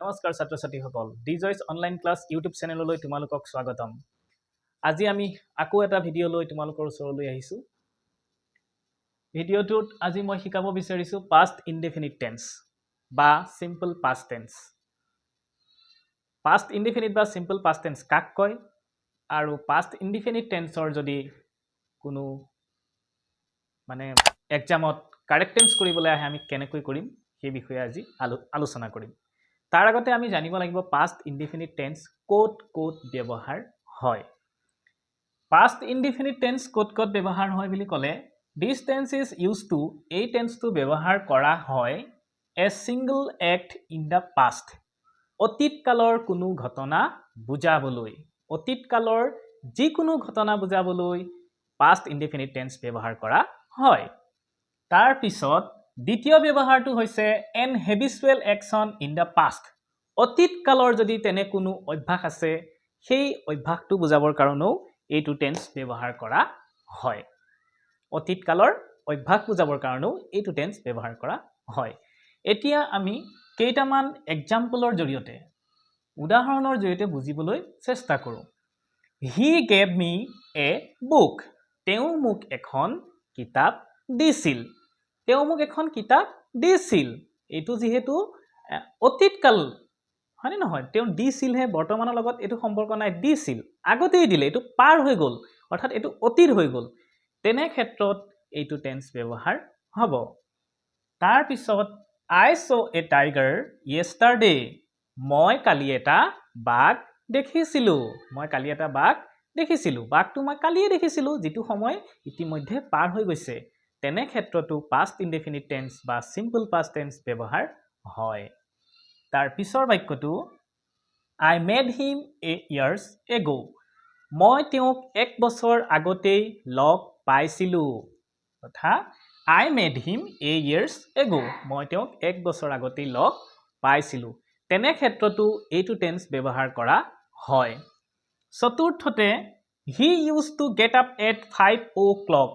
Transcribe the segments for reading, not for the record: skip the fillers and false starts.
নমস্কাৰ ছাত্ৰ ছাত্ৰীসকল, ডিজইচ অনলাইন ক্লাছ ইউটিউব চেনেললৈ তোমালোকক স্বাগতম। আজি আমি আকৌ এটা ভিডিঅ' লৈ তোমালোকৰ ওচৰলৈ আহিছোঁ। ভিডিঅ'টোত আজি মই শিকাব বিচাৰিছোঁ পাষ্ট ইনডেফিনিট টেন্স বা simple past tense. Past indefinite বা চিম্পল পাষ্ট টেন্স কাক কয় আৰু পাষ্ট ইনডিফিনিট টেন্সৰ যদি কোনো মানে এক্সামত কাৰেক্ট টেন্স কৰিবলৈ আহে, আমি কেনেকৈ কৰিম, সেই বিষয়ে আজি আলোচনা কৰিম। তাৰ আগতে আমি জানিব লাগিব পাষ্ট ইনডিফিনিট টেন্স ক'ত ক'ত ব্যৱহাৰ হয়। পাষ্ট ইনডিফিনিট টেন্স ক'ত ক'ত ব্যৱহাৰ হয় বুলি ক'লে, this tense is used to, এই টেন্সটো ব্যৱহাৰ কৰা হয় a single act in the past, অতীত কালৰ কোনো ঘটনা বুজাবলৈ। অতীত কালৰ যিকোনো ঘটনা বুজাবলৈ পাষ্ট ইনডিফিনিট টেন্স ব্যৱহাৰ কৰা হয়। তাৰপিছত দ্বিতীয় ব্যৱহাৰটো হৈছে an habitual action in the past। অতীত কালৰ যদি তেনে কোনো অভ্যাস আছে, সেই অভ্যাসটো বুজাবৰ কাৰণেও এইটো টেন্স ব্যৱহাৰ কৰা হয়। অতীত কালৰ অভ্যাস বুজাবৰ কাৰণেও এইটো টেন্স ব্যৱহাৰ কৰা হয়। এতিয়া আমি কেইটামান এক্সাম্পলৰ জৰিয়তে, উদাহৰণৰ জৰিয়তে বুজিবলৈ চেষ্টা কৰোঁ। He gave me a book। তেওঁ মোক এখন কিতাপ দিছিল। তেওঁ মোক এখন কিতাপ দিছিল। এইটো যিহেতু অতীত কাল, হয়নে নহয়? তেওঁ দিছিলহে, বৰ্তমানৰ লগত এইটো সম্পৰ্ক নাই। দিছিল, আগতেই দিলে, এইটো পাৰ হৈ গ'ল, অৰ্থাৎ এইটো অতীত হৈ গ'ল। তেনে ক্ষেত্ৰত এইটো টেন্স ব্যৱহাৰ হ'ব। তাৰপিছত I saw a tiger yesterday। মই কালি এটা বাঘ দেখিছিলোঁ। মই কালি এটা বাঘ দেখিছিলোঁ। বাঘটো মই কালিয়ে দেখিছিলোঁ, যিটো সময় ইতিমধ্যে পাৰ হৈ গৈছে। তেনে ক্ষেত্ৰতো পাষ্ট ইনডেফিনিট টেন্স বা চিম্পল পাষ্ট টেন্স ব্যৱহাৰ হয়। তাৰ পিছৰ বাক্যটো, I met him a years ago। মই তেওঁক এক বছৰ আগতেই লগ পাইছিলোঁ। তথা I met him a years ago। মই তেওঁক এক বছৰ আগতেই লগ পাইছিলোঁ। তেনে ক্ষেত্ৰতো এইটো টেন্স ব্যৱহাৰ কৰা হয়। চতুৰ্থতে, he used to get up at 5 o'clock।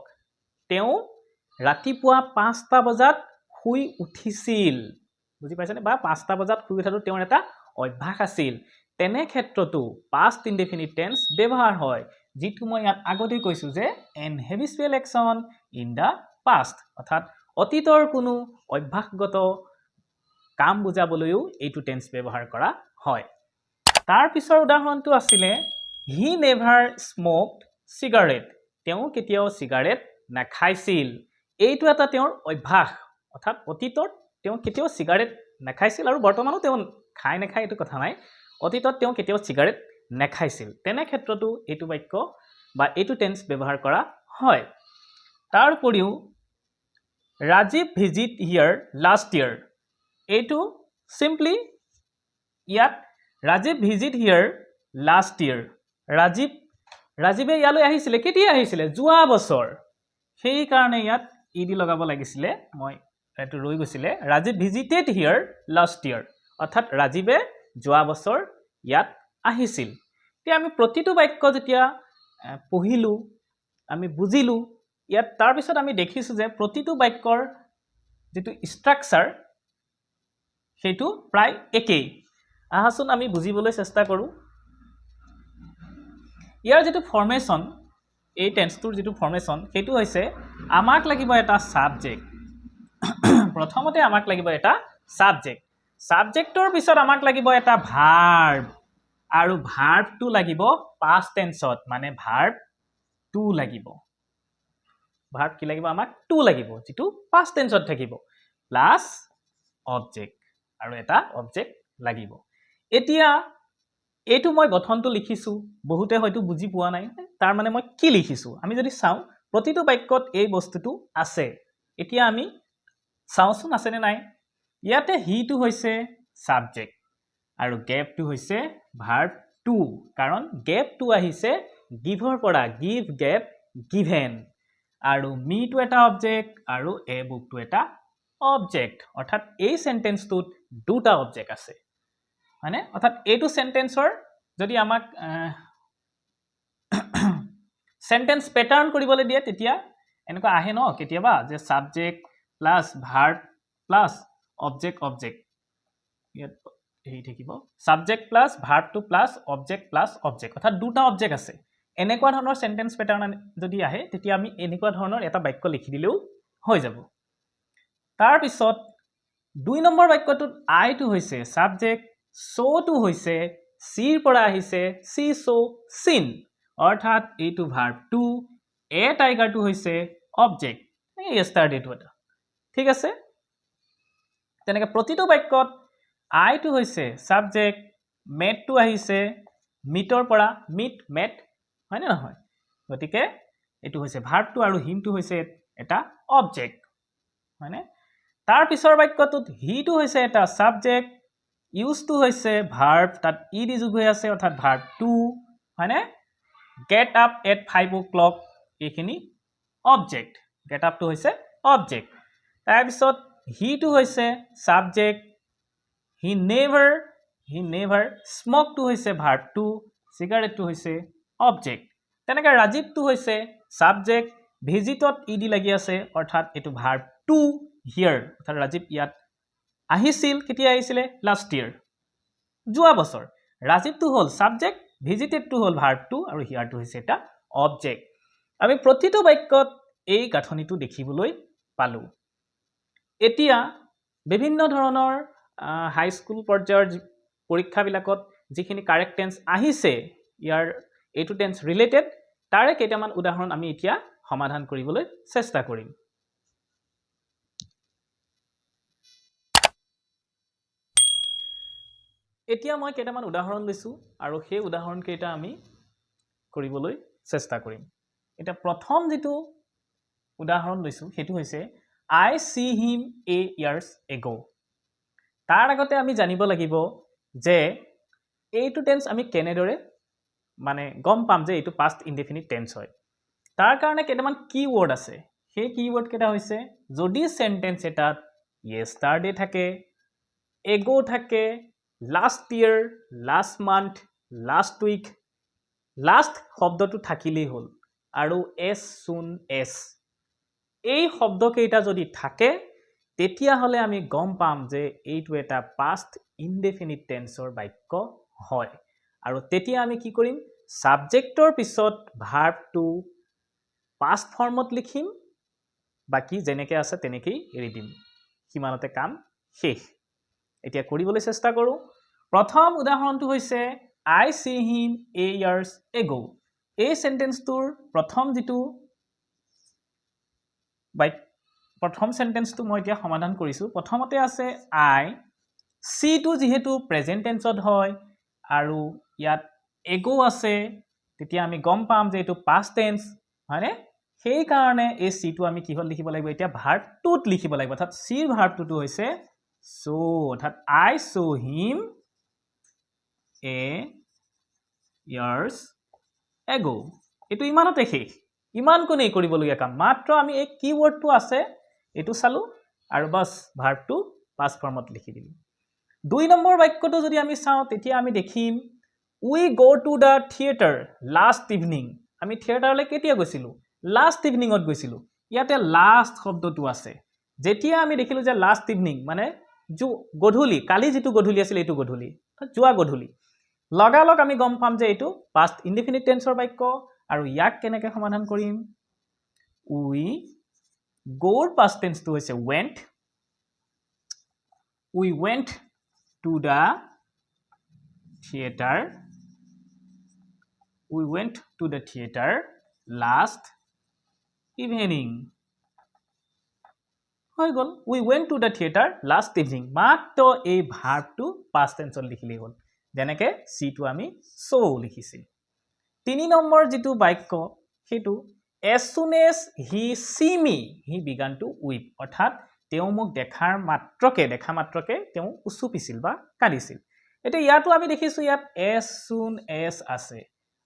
তেওঁ ৰাতিপুৱা 5টা বজাত শুই উঠিছিল। বুজি পাইছেনে? বা 5টা বজাত শুই উঠাটো তেওঁৰ এটা অভ্যাস আছিল। তেনে ক্ষেত্ৰতো পাষ্ট ইনডেফিনিট টেন্স ব্যৱহাৰ হয়, যিটো মই ইয়াত আগতেই কৈছোঁ যে an habitual action in the past, অৰ্থাৎ অতীতৰ কোনো অভ্যাসগত কাম বুজাবলৈও এইটো টেন্স ব্যৱহাৰ কৰা হয়। তাৰ পিছৰ উদাহৰণটো আছিলে, he never smoked cigarette। তেওঁ কেতিয়াও চিগাৰেট নাখাইছিল। এইটো এটা তেওঁৰ অভ্যাস, অৰ্থাৎ অতীতত তেওঁ কেতিয়াও চিগাৰেট নাখাইছিল আৰু বৰ্তমানো তেওঁ খাই নাখায় এইটো কথা নাই, অতীতত তেওঁ কেতিয়াও চিগাৰেট নাখাইছিল। তেনে ক্ষেত্ৰতো এইটো বাক্য বা এইটো টেন্স ব্যৱহাৰ কৰা হয়। তাৰ উপৰিও Rajiv visit here last year। এইটো চিম্পলি ইয়াত Rajiv visit here last year। ৰাজীৱে ইয়ালৈ আহিছিলে। কেতিয়া আহিছিলে? যোৱা বছৰ। সেইকাৰণে ইয়াত ই ডি লগাব লাগিছিলে, মই এইটো ৰৈ গৈছিলে। Rajiv visited here last year, অৰ্থাৎ ৰাজীৱে যোৱা বছৰ ইয়াত আহিছিল। এতিয়া আমি প্ৰতিটো বাক্য যেতিয়া পঢ়িলোঁ, আমি বুজিলোঁ ইয়াত, তাৰপিছত আমি দেখিছোঁ যে প্ৰতিটো বাক্যৰ যিটো ষ্ট্ৰাকচাৰ, সেইটো প্ৰায় একেই। আহাচোন, আমি বুজিবলৈ চেষ্টা কৰোঁ। ইয়াৰ যিটো ফৰ্মেশ্যন, এই টেন্সটোৰ যিটো ফৰ্মেশ্যন, সেইটো হৈছে আমাক লাগিব এটা ছাবজেক্ট। প্ৰথমতে আমাক লাগিব এটা ছাবজেক্ট। ছাবজেক্টৰ পিছত আমাক লাগিব এটা ভাৰ্ব আৰু ভাৰ্বটো লাগিব পাষ্ট টেন্সত, মানে ভাৰ্ব টু লাগিব। ভাৰ্ব কি লাগিব আমাক? টু লাগিব, যিটো পাষ্ট টেন্সত থাকিব, প্লাছ অবজেক্ট, আৰু এটা অবজেক্ট লাগিব। এতিয়া এইটো মই গঠনটো লিখিছোঁ, বহুতে হয়তো বুজি পোৱা নাই, তাৰ মানে মই কি লিখিছোঁ। আমি যদি চাওঁ, প্ৰতিটো বাক্যত এই বস্তুটো আছে। এতিয়া আমি চাওঁচোন আছেনে নাই। ইয়াতে হিটো হৈছে ছাবজেক্ট আৰু গেভটো হৈছে ভাৰ্ব টু, কাৰণ গেভটো আহিছে গিভৰ পৰা, গিভ, গেভ, গিভেন। আৰু মিটো এটা অবজেক্ট আৰু এ বুকটো এটা অবজেক্ট। অৰ্থাৎ এই চেণ্টেন্সটোত দুটা অবজেক্ট আছে, হয়নে? অৰ্থাৎ এইটো চেণ্টেন্সৰ যদি আমাক চেণ্টেন্স পেটাৰ্ণ কৰিবলৈ দিয়ে, তেতিয়া এনেকুৱা আহে ন কেতিয়াবা যে subject plus verb plus object object। ইয়াত হেৰি থাকিব, ছাবজেক্ট প্লাছ ভাৰ্বটো প্লাছ অবজেক্ট প্লাছ অবজেক্ট, অৰ্থাৎ দুটা অবজেক্ট আছে। এনেকুৱা ধৰণৰ চেণ্টেন্স পেটাৰ্ণ যদি আহে তেতিয়া আমি এনেকুৱা ধৰণৰ এটা বাক্য লিখি দিলেও হৈ যাব। তাৰপিছত 2 নম্বৰ বাক্যটোত আইটো হৈছে ছাবজেক্ট, শ্ব'টো হৈছে চিৰ পৰা আহিছে, চি শ্ব' চিন, অৰ্থাৎ এইটো ভাৰ্ব টু, এ টাইগাৰটো হৈছে অবজেক্ট, এই য়েষ্টাৰডেটো এটা। ঠিক আছে, তেনেকৈ প্ৰতিটো বাক্যত আইটো হৈছে ছাবজেক্ট, মেটটো আহিছে মিটৰ পৰা, মিট মেট, হয়নে নহয়? গতিকে এইটো হৈছে ভাৰ্বটো আৰু হিমটো হৈছে এটা অবজেক্ট, হয়নে? তাৰ পিছৰ বাক্যটোত হিটো হৈছে এটা ছাবজেক্ট, ইউজটো হৈছে ভাৰ্ব, তাত ই দি যোগ হৈ আছে, অৰ্থাৎ ভাৰ্ব টু, হয়নে? Get up at 5 o'clock, এইখিনি অবজেক্ট, গেট আপটো হৈছে অবজেক্ট। তাৰপিছত হিটো হৈছে ছাবজেক্ট, হি নেভাৰ স্মকটো হৈছে ভাৰ্ব টু, চিগাৰেটটো হৈছে অবজেক্ট। তেনেকৈ ৰাজীৱটো হৈছে ছাবজেক্ট, ভিজিটত ই ডি লাগি আছে, অৰ্থাৎ এইটো ভাৰ্ব টু here, অৰ্থাৎ ৰাজীৱ ইয়াত আহিছিল, কেতিয়া আহিছিলে? লাষ্ট ইয়েৰ, যোৱা বছৰ। ৰাজীৱটো হ'ল ছাবজেক্ট, ভিজিটেডটো হ'ল ভাৰ্ব টু আৰু হিয়াৰটো হৈছে এটা অবজেক্ট। আমি প্ৰতিটো বাক্যত এই গাঁথনিটো দেখিবলৈ পালোঁ। এতিয়া বিভিন্ন ধৰণৰ হাইস্কুল পৰ্যায়ৰ পৰীক্ষাবিলাকত যিখিনি কাৰেক্ট টেন্স আহিছে ইয়াৰ এইটো টেন্স ৰিলেটেড, তাৰে কেইটামান উদাহৰণ আমি এতিয়া সমাধান কৰিবলৈ চেষ্টা কৰিম। এতিয়া মই কেইটামান উদাহৰণ লৈছোঁ আৰু সেই উদাহৰণকেইটা আমি কৰিবলৈ চেষ্টা কৰিম। এতিয়া প্ৰথম যিটো উদাহৰণ লৈছোঁ সেইটো হৈছে I see him a years ago. তাৰ আগতে আমি জানিব লাগিব যে এইটো টেন্স আমি কেনেদৰে মানে গম পাম যে এইটো পাষ্ট ইনডেফিনিট টেন্স হয়। তাৰ কাৰণে কেইটামান কীৱৰ্ড আছে। সেই কীৱৰ্ড কেইটা হৈছে যদি চেণ্টেন্স এটাত য়েষ্টাৰডে থাকে, এগ' থাকে, last year, last month, last week, last শব্দটো থাকিলেই হ'ল আৰু এজ চুন এজ, এই শব্দকেইটা যদি থাকে তেতিয়াহ'লে আমি গম পাম যে এইটো এটা পাষ্ট ইনডেফিনিট টেন্সৰ বাক্য হয়। আৰু তেতিয়া আমি কি কৰিম, ছাবজেক্টৰ পিছত ভাৰ্বটো পাষ্ট ফৰ্মত লিখিম, বাকী যেনেকৈ আছে তেনেকেই এৰি দিম, সিমানতে কাম শেষ। এতিয়া কৰিবলৈ চেষ্টা কৰোঁ। প্ৰথম উদাহৰণটো হৈছে I see him a years ago. এই চেণ্টেন্সটোৰ প্ৰথম যিটো বাক্য, প্ৰথম চেণ্টেন্সটো মই এতিয়া সমাধান কৰিছোঁ। প্ৰথমতে আছে আই, চিটো যিহেতু প্ৰেজেণ্ট টেন্সত হয় আৰু ইয়াত এগ' আছে, তেতিয়া আমি গম পাম যে এইটো পাষ্ট টেন্স, হয়নে? সেইকাৰণে এই চিটো আমি কিহত লিখিব লাগিব, এতিয়া ভাৰ্ব টুত লিখিব লাগিব, অৰ্থাৎ চিৰ ভাৰ্বটোতো হৈছে চ', অৰ্থাৎ I saw him a years ago. এইটো ইমানতে শেষ, ইমানকণেই কৰিবলগীয়া কাম, মাত্ৰ আমি এই কীৱৰ্ডটো আছে এইটো চালোঁ আৰু বাছ ভাৰ্বটো পাষ্ট ফৰ্মত লিখি দিলোঁ। 2 নম্বৰ বাক্যটো যদি আমি চাওঁ তেতিয়া আমি দেখিম we go to the theatre last evening. আমি থিয়েটাৰলৈ কেতিয়া গৈছিলোঁ? লাষ্ট ইভিনিঙত গৈছিলোঁ। ইয়াতে লাষ্ট শব্দটো আছে। যেতিয়া আমি দেখিলোঁ যে লাষ্ট ইভিনিং মানে গধূলি, কালি যিটো গধূলি আছিল এইটো গধূলি, যোৱা গধূলি, লগালগ আমি গম পাম যে এইটো পাষ্ট ইনডিফিনিট টেন্সৰ বাক্য। আৰু ইয়াক কেনেকৈ সমাধান কৰিম, উই গ'ৰ পাষ্ট টেন্সটো হৈছে went, we went to the theatre, we went to the theatre last evening. হৈ গ'ল, we went to the theatre last evening. মাত্ৰ এই ভাৰ্বটো পাষ্ট টেন্সত লিখিলেই হ'ল, যেনেকৈ চিটো আমি চ' লিখিছিল। 3 নম্বৰ যিটো বাক্য সেইটো as soon as he see me he began to weep, অৰ্থাৎ তেওঁ মোক দেখা মাত্ৰকে তেওঁ উচুপিছিল বা কান্দিছিল। এতিয়া ইয়াতো আমি দেখিছোঁ ইয়াত এজ চুন এজ আছে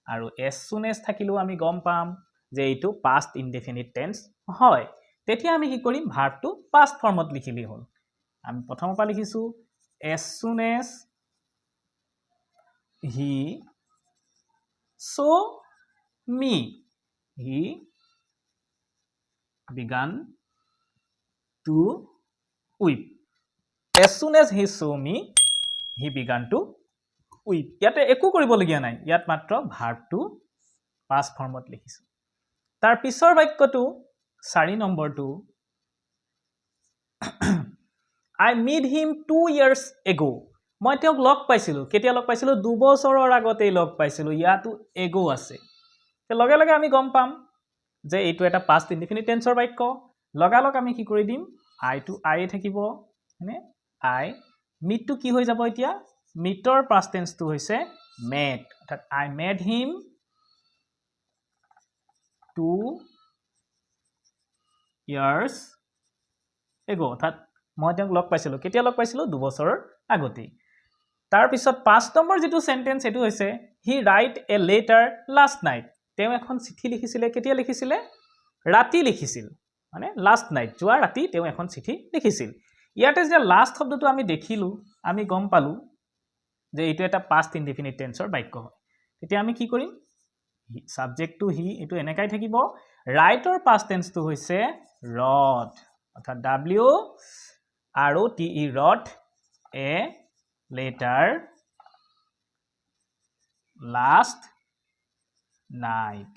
আৰু এজ চুন এজ থাকিলেও আমি গম পাম যে এইটো পাষ্ট ইনডেফিনিট টেন্স হয়। তেতিয়া আমি কি কৰিম, ভাৰ্বটো পাষ্ট ফৰ্মত লিখিলেই হ'ল। আমি প্ৰথমৰ পৰা লিখিছোঁ as soon as he saw me he began to weep. As soon as he saw me, He began to weep. ইয়াতে একো কৰিবলগীয়া নাই, ইয়াত মাত্ৰ ভাৰ্বটো পাষ্ট ফৰ্মত লিখিছোঁ। তাৰ পিছৰ বাক্যটো 4 নম্বৰটো, I meet him 2 years ago. মই তেওঁক লগ পাইছিলোঁ। কেতিয়া লগ পাইছিলোঁ? 2 বছৰৰ আগতেই লগ পাইছিলোঁ। ইয়াতো এগ' আছে। লগে লগে আমি গম পাম যে এইটো এটা পাষ্ট ইনডিফিনিট টেন্সৰ বাক্য। লগালগ আমি কি কৰি দিম? আইটো আইয়ে থাকিব, হয়নে? আই মিটটো কি হৈ যাব এতিয়া? মিটৰ পাষ্ট টেন্সটো হৈছে মেট, অৰ্থাৎ I met him 2 years ago. অৰ্থাৎ মই তেওঁক লগ পাইছিলোঁ। কেতিয়া লগ পাইছিলোঁ? 2 বছৰৰ আগতেই। তাৰপিছত 5 নম্বৰ যিটো চেণ্টেঞ্চ, সেইটো হৈছে He write a letter last night. তেওঁ এখন চিঠি লিখিছিলে। কেতিয়া লিখিছিলে? ৰাতি লিখিছিল, মানে লাষ্ট নাইট, যোৱা ৰাতি তেওঁ এখন চিঠি লিখিছিল। ইয়াতে যে লাষ্ট শব্দটো আমি দেখিলোঁ, আমি গম পালোঁ যে এইটো এটা পাষ্ট ইনডিফিনিট টেন্সৰ বাক্য হয়। তেতিয়া আমি কি কৰিম? ছাবজেক্টটো হি, এইটো এনেকাই থাকিব। ৰাইটৰ পাষ্ট টেন্সটো হৈছে ৰট, অৰ্থাৎ W R O T E, wrote a letter last night.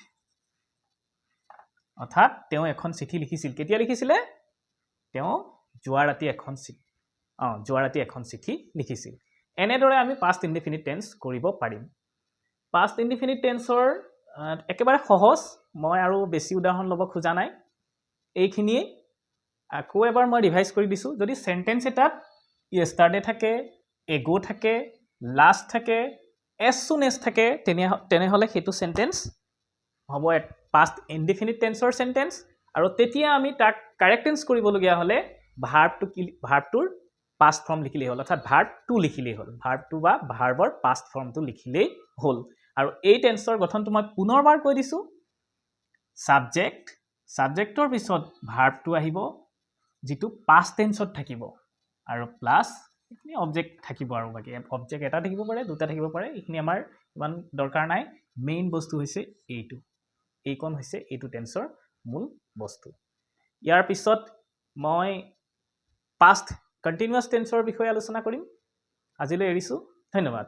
অৰ্থাৎ তেওঁ এখন চিঠি লিখিছিল। কেতিয়া লিখিছিলে? তেওঁ যোৱা ৰাতি এখন চিঠি যোৱা ৰাতি এখন চিঠি লিখিছিল। এনেদৰে আমি পাষ্ট ইনডিফিনিট টেন্স কৰিব পাৰিম। পাষ্ট ইনডিফিনিট টেন্সৰ একেবাৰে সহজ। মই আৰু বেছি উদাহৰণ ল'ব খোজা নাই, এইখিনিয়েই। আকৌ এবাৰ মই ৰিভাইজ কৰি দিছোঁ। যদি চেণ্টেঞ্চ এটাত য়েষ্টাৰডে থাকে, এগ' থাকে, লাষ্ট থাকে, এজ চুন এজ থাকে, তেনেহ'লে সেইটো চেণ্টেঞ্চ হ'ব পাষ্ট ইনডিফিনিট টেন্সৰ চেণ্টেঞ্চ। আৰু তেতিয়া আমি তাক কাৰেক্ট টেন্স কৰিবলগীয়া হ'লে ভাৰ্বটো কি, ভাৰ্বটোৰ পাষ্ট ফৰ্ম লিখিলেই হ'ল, অৰ্থাৎ ভাৰ্ব টু লিখিলেই হ'ল। ভাৰ্বটো বা ভাৰ্বৰ পাষ্ট ফৰ্মটো লিখিলেই হ'ল। আৰু এই টেন্সৰ গঠনটো মই পুনৰবাৰ কৈ দিছোঁ। ছাবজেক্ট, ছাবজেক্টৰ পিছত ভাৰ্বটো আহিব যিটো পাষ্ট টেন্সত থাকিব, আৰু প্লাছ এইখিনি অবজেক্ট থাকিব। আৰু বাকী অবজেক্ট এটা থাকিব পাৰে, দুটা থাকিব পাৰে, এইখিনি আমাৰ ইমান দৰকাৰ নাই। মেইন বস্তু হৈছে এইটো, এইকণ হৈছে এইটো টেন্সৰ মূল বস্তু। ইয়াৰ পিছত মই পাষ্ট কণ্টিনিউৱাছ টেন্সৰ বিষয়ে আলোচনা কৰিম। আজিলৈ এৰিছোঁ, ধন্যবাদ।